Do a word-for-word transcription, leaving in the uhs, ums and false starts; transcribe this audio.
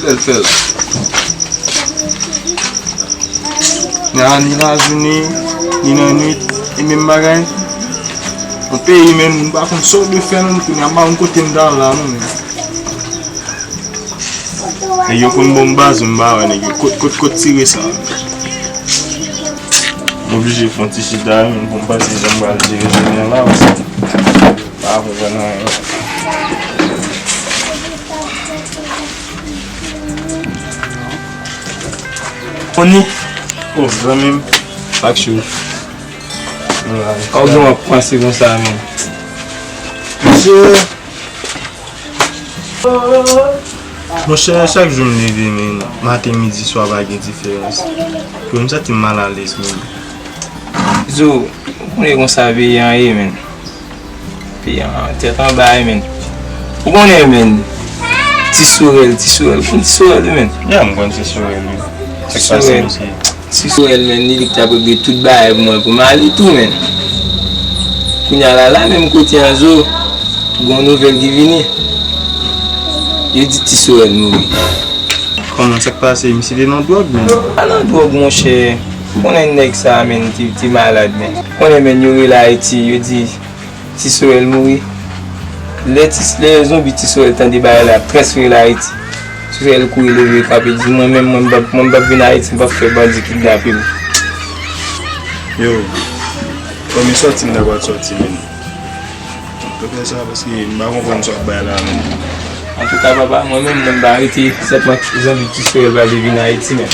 Fè l, fè l. Nan ni lajounen, ni nan nwit, e menm bagay. Yon peyi menm, m pa konn sa w dwe fè menm, kounye a m pa konn kote m ta al la non menm. Nèg yo konn bon baz, m pa wè nèg yo. Kot, kot, kot tire sa? M oblije fè yon ti chita, wi, pou m panse jan m pral jere jounen an la, paske m pa konprann anyen. Oni. Oh, zanmi m. Pak cho. Kòman w ap panse konsa menm? Mesye, monchè, chak jou m leve, men, maten, midi, swa, pa gen diferans. Yo, m santi m malalèz, men. Zo, ou konnen konsa peyi an ye, men. Peyi an tèt anba, ye, men. Ou konnen, men. Ti Sorèl, Ti Sorèl, ou konn Ti Sorèl, wi, men. Ya, m konn Ti Sorèl, wi. Sa k pase, mesye? Ti Sorèl, men, li, li k t ap regle tout bagay pou mwen, pou m ale tou, men. Kounye a la, la menm kote an zo, gon nouvèl ki vini. Yo di Ti Sorèl mouri. Kòman, sa k pase? Misye te nan dwòg, men. Pa nan dwòg, monchè. Ou konnen nèg sa a, men, te, te malad, men. Ou konnen, men, yo rele Ayiti, yo di Ti Sorèl mouri. Lè ti, lè zonbi Ti Sorèl tande bagay la, ap transfere l Ayiti. Ti Sorèl kouri leve, frape, di, "Mwen menm, mwen, m p ap, mwen, m p ap vin Ayiti, m p ap fè bandi kidnape m." Yo, premye sòti m ta pral sòti, men. Yo fè sa paske m pa konprann sa w ap bay la, men. Antouka, papa, mwen menm, mwen pa rete, sètman zonbi Ti Sorèl pa vle vin Ayiti, men.